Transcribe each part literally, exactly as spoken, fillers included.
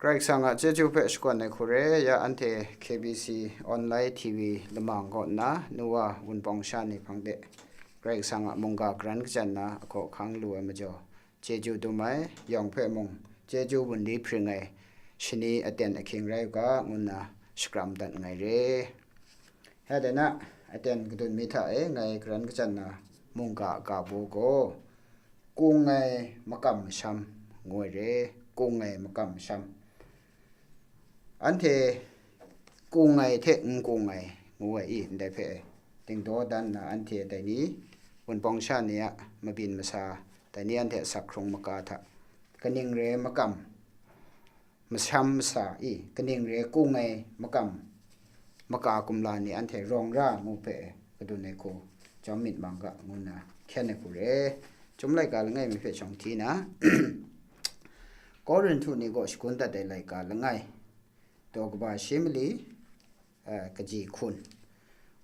Karai Kasang a chyeju hpe shakawn ai hku re, ya anhte K B C online T V lamang kaw nna, nu wa wunpawng sha ni hpang de Karai Kasang a mungga karan kajan na ahkaw ahkang lu ai majaw, chyeju dum ai, yawng hpe mung chyeju wunli hpring ai shani aten ahkying rai u ga, ngu nna shakram dat nngai re. Ya de na, aten kadun mi hta e ngai karan kajan na mungga a ga baw gaw, kung ai makam masham ngu ai re, kung ai makam masham. Anhte kung ai hte n kung ai ngu ai i, ndai hpe dingdaw dan nna anhte dai ni, wunpawng sha ni a mabyin masa, dai ni anhte asak hkrung maka hta, kaning re makam masham masa i, kaning re kung ai makam maka kumla ni anhte rawng ra ngu hpe kadun ai hku jawm myit mang ga, ngu nna hkyen ai hku re. Chyum laika langai mi hpe shawng hti na, Korinhtu ni kaw shagun dat ai laika langai, daw kaba shi mali, eh, kaji hkun.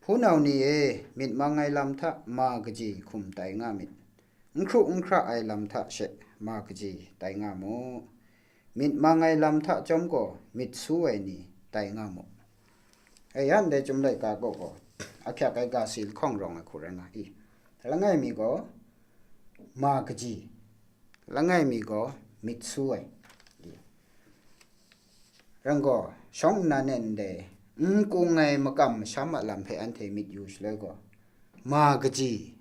Hpunau ni e, myit mang ai lam hta ma kaji hkum tai nga myit. N hkru n hkra ai lam hta she ma kaji tai nga mu. Myit mang ai lam hta chyawm gaw myit su ai ni tai nga mu. E, ya ndai Chyum laika kaw gaw, ahkyak ai ga si lahkawng rawng ai hku rai nga i. Langai mi gaw ma kaji, langai mi gaw myit su ai. Rai gaw, shawng nnan e ndai n kung ai makam masham a lam hpe anhte myit yu shaloi gaw, ma kaji,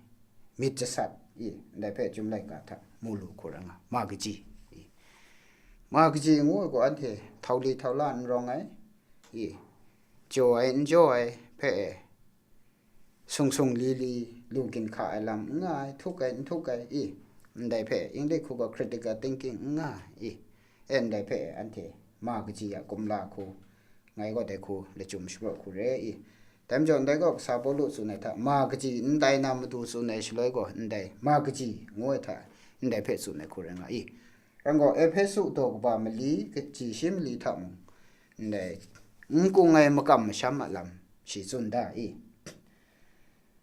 myit jasat i, ndai hpe Chyum laika hta mu lu hku rai nga, ma kaji i. Ma kaji ngu ai gaw, anhte htau li htau la n rawng ai i, jaw ai n jaw ai hpe e, sung sung li li lu ginhka ai lam n nga ai, htuk ai, n htuk ai i, ndai hpe English hku gaw critical thinking n nga ai i, e ndai hpe anhte ma kaji a kumla hku, ngai gaw dai hku lachyum shapraw hku re i. Dai majaw ndai gaw kasa Pawlu tsun ai hta, ma kaji ndai na matu tsun ai shaloi gaw, ndai ma kaji ngu ai hta, ndai hpe tsun ai hku rai nga i. Rai gaw, Ehpesu daw kaba mali, kaji shi mali hta mung, ndai n kung ai makam masham a lam shi tsun da i.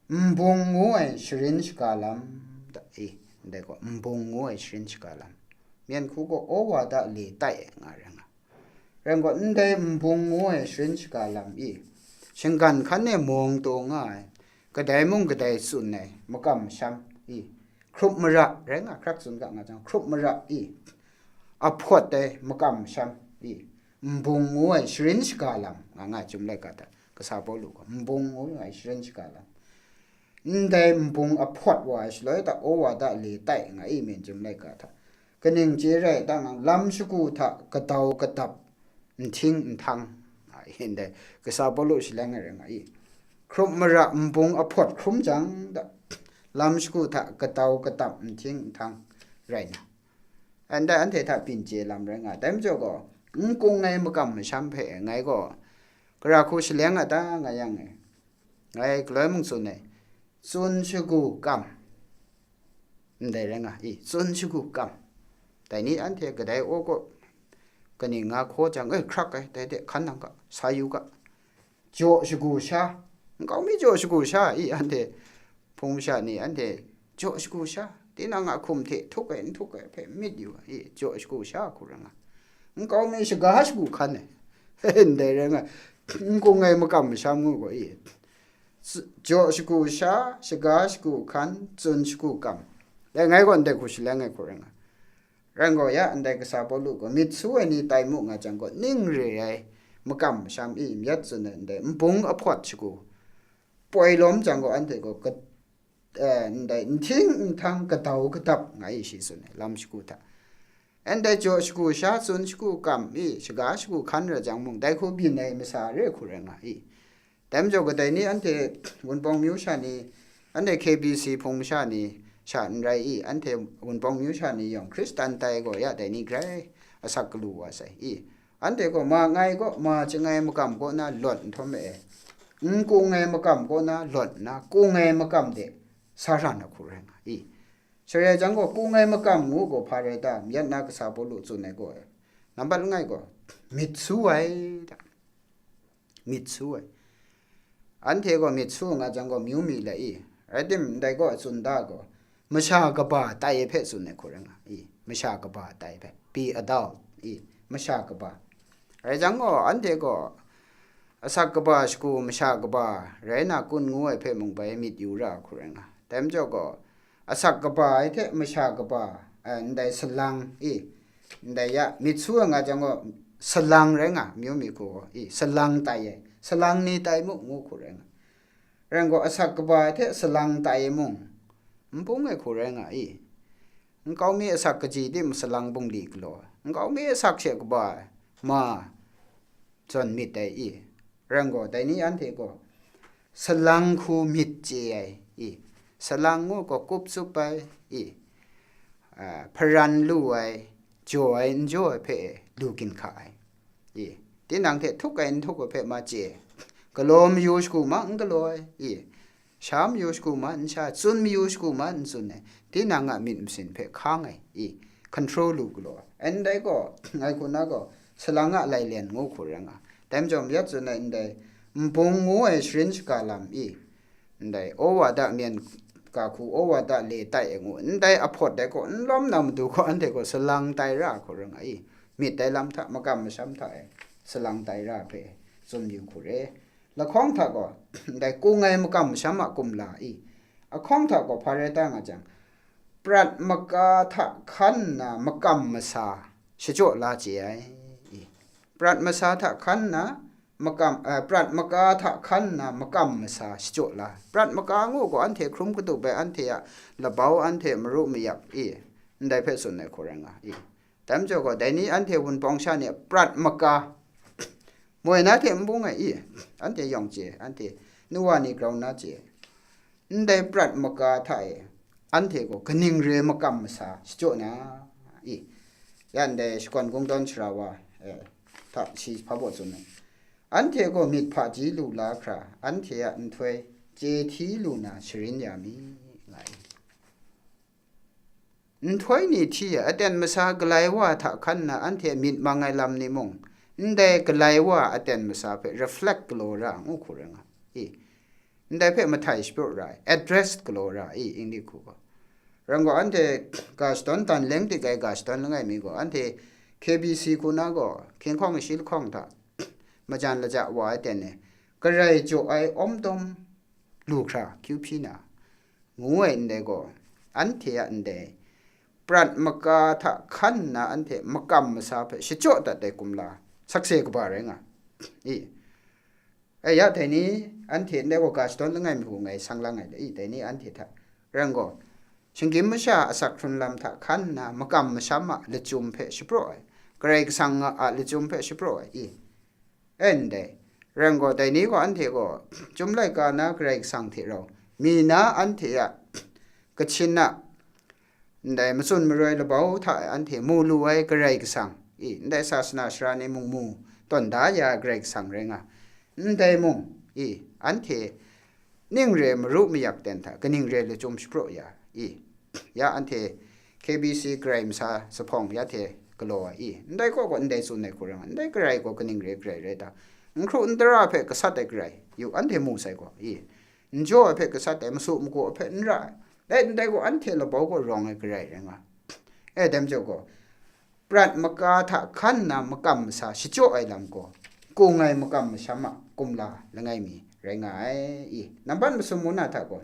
Nbung ngu ai sharin shaga lam da i, ndai gaw, nbung ngu ai sharin shaga lam. Myen hku gaw, awada le tai ai nga rai nga. Rai gaw, ndai nbung ngu ai sharin shaga lam i, shinggan hkan e mawng taw nga ai, kadai mung kadai tsun ai makam masham i, hkrup mara rai nga, hkrak tsun ga nga jang, hkrup mara i, ahpawt ai makam masham i, nbung ngu ai sharin shaga lam nga nga ai Chyum laika hta, kasa Pawlu gaw, nbung ngu ai sharin shaga lam. Ndai nbung ahpawt wa ai shaloi hta, awada le tai nga i, myen Chyum laika hta. Kaning chye rai ta nga, lam shagu hta kadau kadap, nhting nhtang, a, ndai kasa Pawlu shaleng ai rai nga i. Hkrup mara nbung ahpawt hkrum jang da, lam shagu hta kadau kadap, nhting nhtang rai na, ndai anhte hta byin chye lam rai nga. Dai majaw gaw, n kung ai makam masham hpe ngai gaw, gara hku shaleng a ta nga yang e, ngai galoi mung tsun ai, tsun shagu kam, ndai rai nga i, tsun shagu kam. Dai ni anhte kadai aw kaw kaning nga hkaw jang, e, hkrak ai, dai de hkan nang ga, sa yu ga. Jaw shagu sha, nkau mi jaw shagu sha i, anhte hpung masha ni anhte jaw shagu sha, tinang a hkum hte htuk ai, n htuk ai hpe myit yu ai i, jaw shagu sha hku rai nga. Nkau mi shaga shagu hkan ai, ndai rai nga, n kung ai makam masham ngu gaw i, tsu-, jaw shagu sha, shaga shagu hkan, tsun shagu kam, dai ngai gaw ndai hku shaleng ai hku rai nga. Rai gaw ya, ndai kasa Pawlu gaw myit su ai ni tai mu nga jang gaw, ning re ai makam masham i myit tsun ai ndai nbung ahpawt shagu poi lawm jang gaw, anhte gaw ka-, eh, ndai nhting nhtang kadau kadap nga i shi tsun ai, lam shagu hta. Ndai jaw shagu sha, tsun shagu kam i, shaga shagu hkan rai jang mung, dai hku byin ai masa re hku rai nga i. Dai majaw kadai ni anhte Wunpawng myu sha ni, anhte K B C hpung masha ni sha n rai i, anhte Wunpawng myu sha ni yawng Hkristan tai gaw ya dai ni grai asak galu wa sai i. Anhte gaw ma ngai gaw ma chyangai makam kaw na lawt nhtawm e, n kung ai makam kaw na lawt nna, kung ai makam de sa hkra na hku rai nga i. Share jang gaw, kung ai makam ngu gaw hpa rai ta? Myit na kasa Pawlu tsun ai gaw, nambat langai gaw, myit su ai ta. Myit su ai. Anhte gaw myit su nga jang gaw, myu mi lai i. Rai tim, ndai gaw a tsun da gaw, masha kaba tai hpe tsun ai hku rai nga i. Masha kaba tai hpe. Be adult i. Masha kaba. Rai jang gaw, anhte gaw asak kaba shagu masha kaba rai na kun ngu ai hpe mung bai myit yu ra hku rai nga. Dai majaw gaw, asak kaba ai hte masha kaba, eh, ndai salang i, ndai ya myit su ai nga jang gaw, salang rai nga, amyu mi hku gaw i, salang tai ai, salang ni tai mu ngu hku rai nga. Rai gaw, asak kaba ai hte salang tai ai mung, n bung ai hku rai nga i. Nkau mi asak kaji tim salang bungli galaw ai, nkau mi asak she kaba ai ma zawn myit ai i. Rai gaw, dai ni anhte gaw salang hku myit chye ai i, salang ngu gaw kup tsup ai i, a, hparan lu ai, jaw ai, n jaw ai hpe lu ginhka ai i, tinang hte htuk ai, n htuk ai hpe ma chye, galaw mayu shagu ma n galaw ai i, sha mayu shagu ma n sha, tsun mayu shagu ma n tsun ai, tinang a myit masin hpe hkang ai i, control lu galaw ai. Ndai gaw, ngai hku na gaw, salang a lailen ngu hku rai nga. Dai majaw, myit tsun ai ndai, nbung ngu ai sharin shaga lam i, ndai, Awada myen ga hku, Awada le tai ai ngu, ndai ahpawt dai gaw, n lawm na matu gaw, anhte gaw salang tai ra hku rai nga i, myit dai lam hta, makam masham hta e, salang tai ra hpe tsun yu hku re. Lahkawng hta gaw, ndai kung ai makam masham a kumla i, ahkawng hta gaw hpa rai ta nga jang, prat maka hta hkan nna makam masa shachyaw la chye ai i, prat masa hta hkan nna makam, eh, prat maka hta hkan nna makam masa shachyaw la. Prat maka ngu gaw, anhte hkrum katup ai, anhte a labau, anhte maru mayak i, ndai hpe tsun ai hku rai nga i. Dai majaw gaw, dai ni anhte wunpawng sha ni a prat maka, moi na hte n bung ai i, anhte yawng chye, anhte nu wa ni grau na chye, ndai prat maka hta e, anhte gaw kaning re makam masa shachyaw na i, ya ndai shakawn kungdawn sara wa, eh, hta shi hpa baw tsun ai. Anhte gaw myit hpaji lu la hkra, anhte a nhtoi chye hti lu na sharin ya mi, nga i. Nhtoi ni hti ai aten masa galai wa hta hkan nna anhte myit mang ai lam ni mung, ndai galai wa aten masa hpe reflect galaw ra ngu hku rai nga i. Ndai hpe mahtai shapyaw ra ai, address galaw ra i, English hku gaw. Rai gaw, anhte ga shadawn dan leng dik ai ga shadawn langai mi gaw, anhte K B C hku na gaw, hkying hkawng shi lahkawng hta majan laja wa ai ten e, garai jaw ai awm dawm lu hkra, kyu hpyi na, ngu ai ndai gaw, anhte a ndai prat maka hta hkan nna anhte makam masa hpe shachyaw dat ai kumla sakse kaba rai nga i. E ya, dai ni anhte ndai gaw ga shadawn langai mi hku ngai sang lang ai le i, dai ni anhte hta rai gaw, shinggyim masha asak hkrun lam hta hkan nna makam masham a lachyum hpe shapraw ai, Karai Kasang a lachyum hpe shapraw ai i. E ndai, rai gaw, dai ni gaw anhte gaw, Chyum laika na Karai Kasang hte rau, mi na anhte a, Kachin a, ndai matsun maroi labau hta e anhte mu lu ai Karai Kasang i, ndai sasana sara ni mung mu tawn da ya ai Karai Kasang rai nga, ndai mung i, anhte ning re maru mayak ten hta kaning re lachyum shapraw ya i, ya anhte K B C Karai masa zuphpawng ya hte galaw ai i, ndai kaw gaw ndai tsun ai hku rai nga, ndai Karai gaw kaning re Karai rai ta? N hkru n tara hpe gasat ai Karai, yu, anhte mu sai gaw i, n jaw ai hpe gasat ai, masu magaw ai hpe n ra ai, dai ndai gaw anhte labau gaw rawng ai Karai rai nga. E, dai majaw gaw, prat maka hta hkan nna makam masa shachyaw ai lam gaw, kung ai makam masham a kumla langai mi rai nga ai i. Nambat masum mu na hta gaw,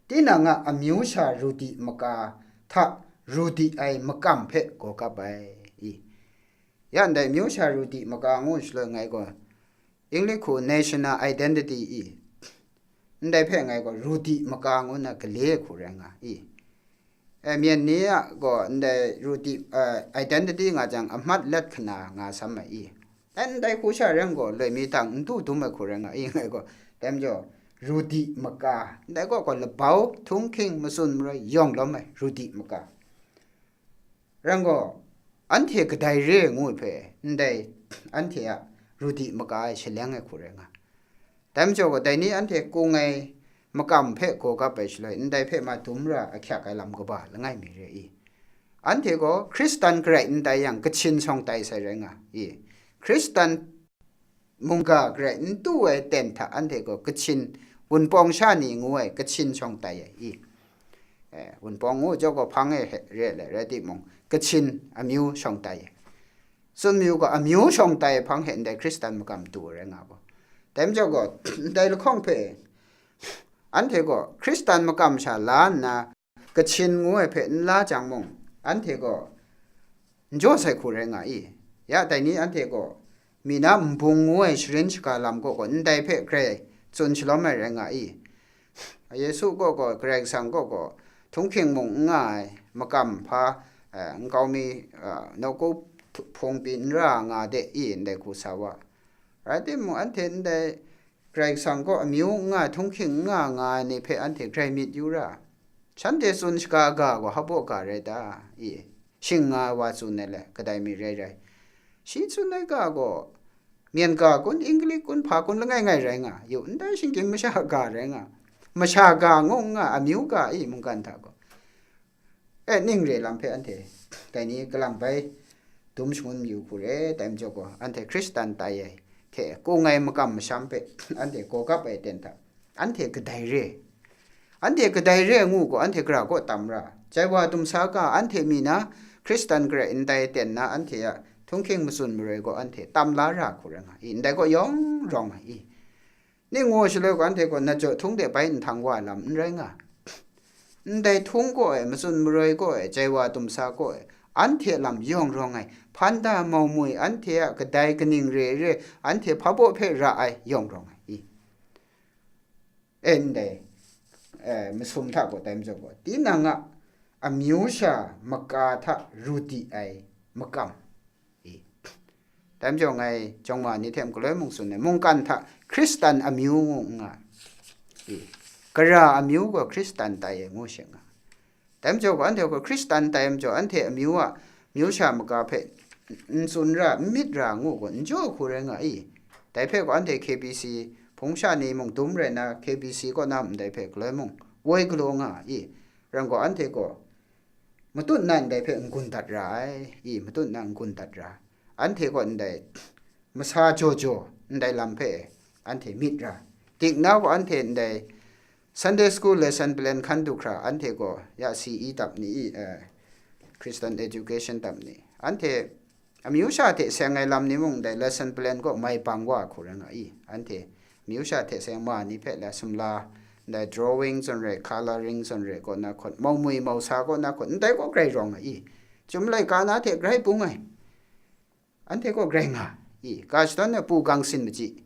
tinang a amyu sha rudi maka hta rudi ai makam hpe gaw kap ai i. Ya ndai amyu sha rudi maka ngu shaloi ngai gaw, English hku national identity i, ndai hpe ngai gaw rudi maka ngu na gale hku rai nga i. E, myen ni a gaw ndai rudi, eh, identity nga jang, a mat let hkana nga sam ai i. Dai ndai hku sha rai gaw, loi mi tang n du dum ai hku rai nga i, ngai gaw, dai majaw, rudi maka, ndai gaw gaw labau, htunghking, matsun maroi yawng lawm ai, rudi maka. Rai gaw, anhte kadai re ngu ai hpe, ndai anhte a rudi maka e shaleng ai hku rai nga. Dai majaw gaw, dai ni anhte kung ai makam hpe gaw kap ai shaloi, ndai hpe ma dum ra ahkyak ai lam kaba langai mi re i. Anhte gaw Hkristan garai n tai yang, Kachin shawng tai sai rai nga i. Hkristan mungga garai n tu ai ten hta anhte gaw Kachin wunpawng sha ni ngu ai Kachin shawng tai ai i. Eh, wunpawng ngu jaw gaw hpang e he re ai rai timung, Kachin amyu shawng tai ai. Tsun mayu gaw, amyu shawng tai hpang hte ndai Hkristan makam du ai rai nga gaw. Dai majaw gaw, ndai lahkawng hpe, anhte gaw Hkristan makam sha la nna, Kachin ngu ai hpe n la jang mung, anhte gaw n jaw sai hku rai nga i? Ya, dai ni anhte gaw, mi na nbung ngu ai sharin shaga lam kaw gaw ndai hpe grai tsun shalawm ai rai nga i? Yesu kaw gaw, Karai Kasang kaw gaw, htunghking mung n nga ai, makam hpa, eh, nkau mi, eh, nawku hpung pyi n ra nga de i, ndai hku sa wa. Rai timung, anhte ndai Karai Kasang kaw amyu n nga, htunghking n nga nga ai ni hpe anhte grai myit yu ra, shanhte tsun shaga ga gaw hpabaw ga rai ta? I, shing nga ai wa tsun ai le, kadai mi rai rai. Shi tsun ai ga gaw, myen ga kun, Inglik kun, hpa kun langai ngai rai nga, yu ndai shinggyim masha ga rai nga, masha ga ngu n nga, amyu ga i mungkan hta gaw. E, ning re lam hpe anhte dai ni kalam bai dum shangun mayu hku re, dai majaw gaw, anhte Hkristan tai ai hte kung ai makam masham hpe anhte gawgap ai aten hta, anhte kadai re, anhte kadai re ngu gaw, anhte gara kaw tam ra, jai wa dumsa ga, anhte mi na Hkristan garai ndai aten na, anhte a htunghking matsun maroi gaw, anhte tam la ra hku rai nga i? Ndai gaw yawng rawng ai i? Ning ngu shaloi gaw, anhte gaw nat jaw htung de bai nhtang wa ai lam n rai nga. Ndai htung kaw e, matsun maroi kaw e, jai wa dumsa kaw e, anhte a lam yawng rawng ai, hpan da mau mui, anhte a kadai kaning re re, anhte hpabaw hpe ra ai yawng rawng ai i? E, ndai, e, masum hta gaw dai majaw gaw, tinang a amyu sha maka hta ru di ai makam i? Dai majaw ngai jawng ma ni hte mung galoi mung tsun ai, mungkan hta Hkristan amyu ngu n nga i? Gara amyu gaw Hkristan tai ai ngu she nga. Dai majaw gaw, anhte gaw Hkristan tai majaw, anhte amyu a myu sha maka hpe n tsun ra, n myit ra ngu gaw, n jaw hku rai nga i? Dai hpe gaw, anhte K B C hpung sha ni mung dum rai na, K B C kaw na ndai hpe galoi mung woi galaw nga i? Ran gaw, anhte gaw matut na ndai hpe n-gun dat ra ai i? Matut na n-gun dat ra, anhte gaw ndai masa jaw jaw ndai lam hpe anhte myit ra, dik na gaw, anhte ndai Sunday school lesson plan hkan du hkra, anhte gaw ya C E dap ni i, eh, Christian education dap ni, anhte amyu sha hte seng ai lam ni mung, ndai lesson plan kaw mai bang wa hku rai nga i? Anhte amyu sha hte seng ma ni hpe la sumla, ndai drawing zawn rai, colouring zawn rai, kaw na hkawt, maumwi mausa kaw na hkawt, ndai kaw grai rawng ai i? Chyum laika na hte grai bung ai, anhte kaw grai nga i? Ga shadawn ai pu gang sin machyi,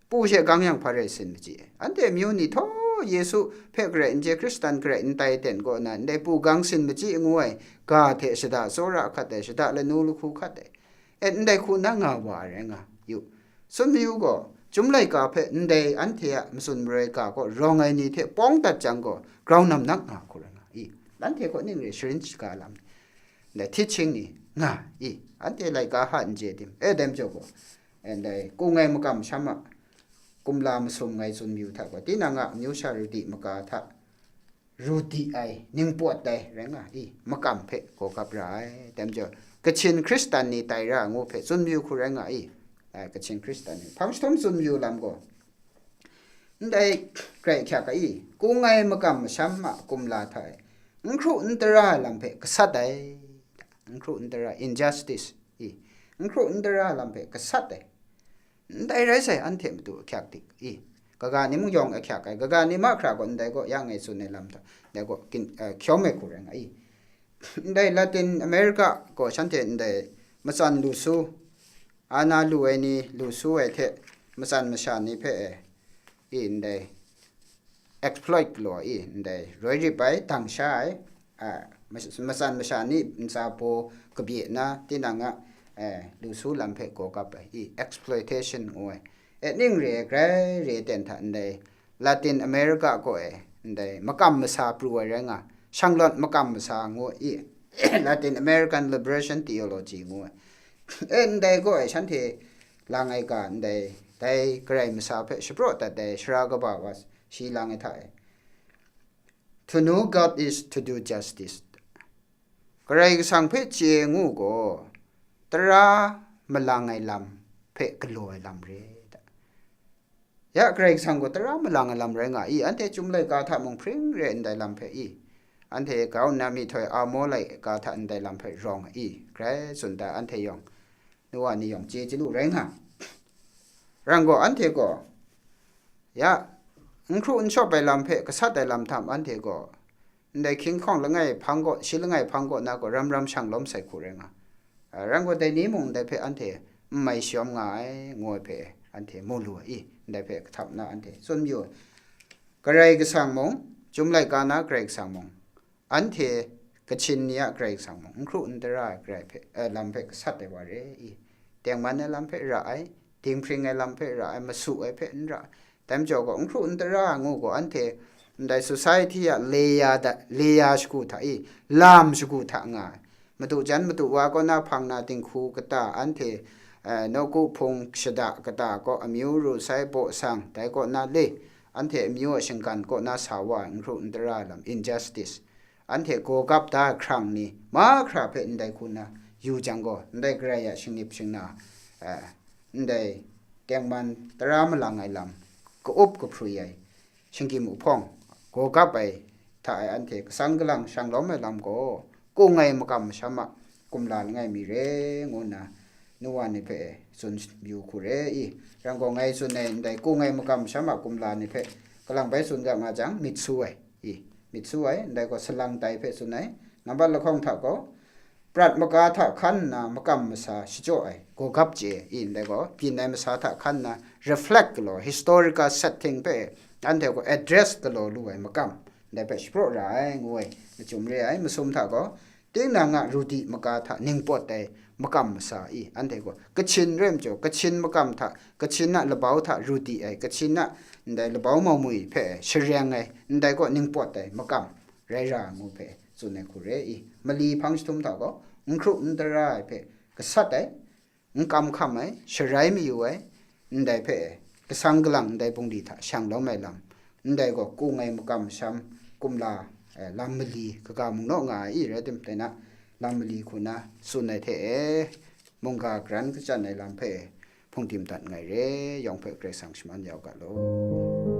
pu she gang yang hpa rai sin machyi. Anhte amyu ni htaw Yesu hpe garai n chye, Hkristan garai n tai ten kaw na, ndai pu gang sin machyi ngu ai ga hte shada tsawra hkat ai, shada lanu lahku hkat ai, e, ndai hku na nga wa ai rai nga yu. Tsun mayu gaw, Chyum laika hpe ndai anhte a matsun maroi ga kaw rawng ai ni hte pawng dat jang gaw, grau nam nak nga hku rai nga i? Anhte kaw ning re sharin shaga lam, ndai teaching ni nga i? Anhte laika hta n chye tim? E, dai majaw gaw, e, ndai kung ai makam sham a kumla masum ngai tsun mayu hta gaw, tinang a amyu sha ru di maka hta ru di ai, ningpawt ai rai nga i? Makam hpe gawgap ra ai. Dai majaw, Kachin Hkristan ni tai ra ngu hpe tsun mayu hku rai nga i? Ai, Kachin Hkristan ni hpang jahtum tsun mayu lam gaw, ndai grai hkyak ai i? Kung ai makam masham a kumla hta e, n hkru n tara ai lam hpe gasat ai, n hkru n tara, injustice i, n hkru n tara ai lam hpe gasat ai. Ndai rai sai, anhte matu ahkyak dik i? Kaga ni mung yawng ahkyak ai, kaga ni mahkra gaw ndai gaw ya ngai tsun ai lam hta, ndai gaw kin, eh, hkyawm ai hku rai nga i? Ndai Latin America gaw shanhte ndai matsan lu su, ana lu ai ni, lu su ai hte matsan masha ni hpe e, i ndai exploit galaw i, ndai roi rip ai, dang sha ai, a, mas-, matsan masha ni ntsa baw kabye na, tinang a, eh, lu su lam hpe gawgap ai i? Exploitation ngu ai. E, ning re ai, grai re ai ten hta ndai Latin America kaw e ndai makam masa pru ai rai nga, shanglawt makam masa ngu i, Latin American Liberation Theology ngu ai. E, ndai kaw e shanhte lang ai ga ndai, dai Karai masa hpe shapraw dat ai sara kaba wa shi lang ai hta e, "To know God is to do justice." Karai Kasang hpe chye ngu gaw, tara malang ai lam hpe galaw ai lam re. Ya, Karai Kasang gaw tara malang ai lam rai nga i? Anhte Chyum laika hta mung hpring re ai ndai lam hpe i? Anhte grau nna myihtoi Amo laika hta ndai lam hpe rawng ai i? Grai tsun ta, anhte yawng nu wa ni yawng chye chyalu rai nga. Rai gaw, anhte gaw, ya, n hkru n shawp ai lam hpe gasat ai lam htam anhte gaw, ndai hkying hkawng langai hpang gaw, shi langai hpang gaw na gaw, ram ram shang lawm sai hku rai nga. A, rai gaw, dai ni mung ndai hpe anhte n mai shawm nga ai, ngu ai hpe anhte mu lu ai i, ndai hpe kahtap na anhte tsun yu ai. Karai Kasang mung, Chyum laika na Karai Kasang mung, anhte Kachin ni a Karai Kasang mung, n hkru n tara ai Karai hpe, eh, lam hpe gasat ai wa re i. Tengman ai lam hpe ra ai, dinghpring ai lam hpe ra ai, masu ai hpe n ra ai. Dai majaw gaw, n hkru n tara ai ngu gaw, anhte ndai society a leya da, leya shagu hta i, lam shagu hta nga ai. Madu jan madu wa kaw na hpang na dinghku kata, anhte, eh, nawku hpung shada kata kaw amyu ru sai baw sang, dai kaw na le, anhte amyu a shinggan kaw na sa wa ai n hkru n tara ai lam, injustice, anhte gaw gap da ai hkrang ni mahkra hpe ndai hku na yu jang gaw, ndai Karai a shingnip shingna, eh, ndai tengman tara malang ai lam, ka-up kahprui ai, shinggyim uhpawng, gaw gap ai hta e anhte kasang kalang shang lawm ai lam gaw, kung ai makam masham a kumla langai mi re, ngu nna nu wa ni hpe tsun yu hku re i. Rai gaw, ngai tsun ai ndai kung ai makam masham a kumla ni hpe kalang bai tsun ga nga jang, myit su ai i, myit su ai, ndai gaw salang tai hpe tsun ai, nambat lahkawng hta gaw, prat maga hta hkan nna makam masa shachyaw ai, gaw gap chye i, ndai gaw byin ai masa hta hkan nna reflect galaw, historical setting hpe anhte gaw address galaw lu ai makam, ndai hpe shapraw ra ai, ngu ai, machyum re ai, masum hta gaw, tinang a rudi maga hta ningpawt ai makam masa i, anhte gaw Kachin rai majaw, Kachin makam hta, Kachin a labau hta rudi ai, Kachin a ndai labau maumwi hpe shareng ai, ndai gaw ningpawt ai makam rai ra ngu hpe tsun ai hku re i, mali hpang jahtum hta gaw n hkru n tara ai hpe gasat ai, n kam hkam ai, sharai mayu ai, ndai hpe kasang kalang ndai bungli hta shang lawm ai lam, ndai gaw kung ai makam masham kumla, eh, lam mali kaga mung naw nga ai i rai tim, dai na lam mali hku na tsun ai hte e, mungga garan kachyan ai lam hpe hpungdim dat nngai re, yawng hpe Karai Kasang shaman ya u ga law.